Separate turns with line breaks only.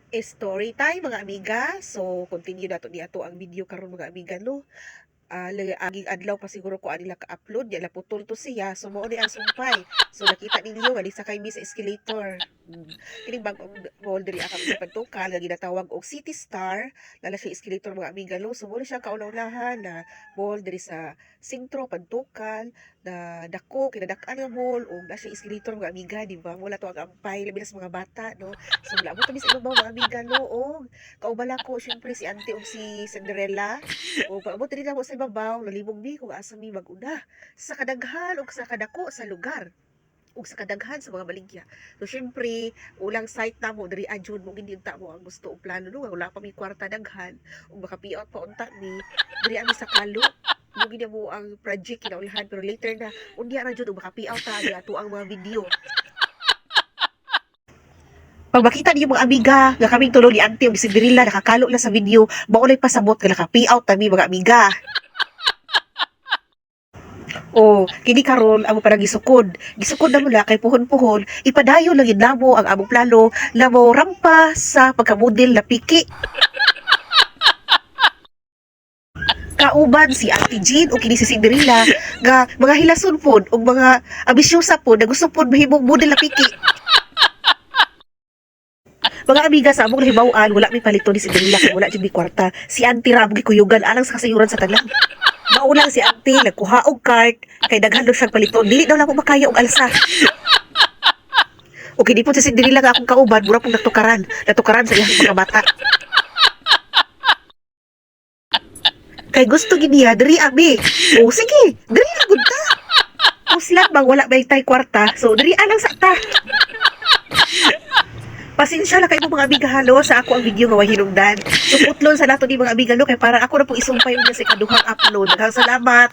Story time, mga amiga. So continue nato ni ato ang video karon, mga amiga, no. Aging adlaw pa siguro ko anila ka-upload, ya putol to siya. So mao ni ang sumpay. So nakita ninyo nga sakay mi sa escalator. Kining bag-ong mall diri akang sa Pantukan nga ginatawag og City Star, lala siya escalator, mga amiga, no. So mao ni siya kauna-unahan na mall diri sa sentro Pantukan na dako, kinadak-an nga mall ug naa siya escalator, mga amiga, di ba? Wala to ang ampay labi na sa mga bata, no. So wala mo kami sa ibabaw, mga amiga, no. Og kauban ko syempre si Auntie ug si Cinderella. O paabot diri namo sa ibabaw, nalibog mi kung asa mi mag-una sa kadaghan ug sa kadako sa lugar ug sa kadaghan sa mga baligya. So syempre, ulang site namo diri adyon mo gid unta mo ang gusto og plano, no, nga wala pa mi kwarta daghan ug maka-payout pa unta mi diri ami sa kalo. Mo gid mo ang project kinaulahan, pero later na unya ra jud ug maka-payout ta di ato ang mga video. Pag makita niyo, mga amiga, nga kaming tulo ni Auntie ug si Cinderella nakakalo na sa video, mao na'y pasabot nga naka-payout ta mi, mga amiga. O, kini karon amo para gisukod. Gisukod na mo na kay puhon-puhon, ipadayon lang yun namo ang among plano na mo rampa sa pagkamodel na piki. Kauban si Auntie Jean o kini si Cinderella nga mga hilason pod ug mga ambisyosa pod na gusto pod mahimong model na piki. Mga amiga, sa among nahibaw-an, wala may palito ni Cinderella kay wala jud mi kwarta. Si Auntie ra among gikuyugan alang sa kasayuran sa tanan. Maulang si Auntie, nagkuha og cart, kay daghan daw siyang paliton. Dili daw namo makaya og alsa. O kini po si Cinderella nga akong kauban, mura pong natukaran. Natukaran sa iyang mga bata. Kay gusto gid niya diri abi. O sige, diri ra gud ta. Uslan bang wala may tay kwarta, so diri alang sa ta. Pasensya na kayo, mga amiga, halo sa ako ang video nga way hinungdan. So putlon sa nato ni, mga amiga, no, kay para ako na pong isumpay unya sa ikaduhang upload. Daghang salamat.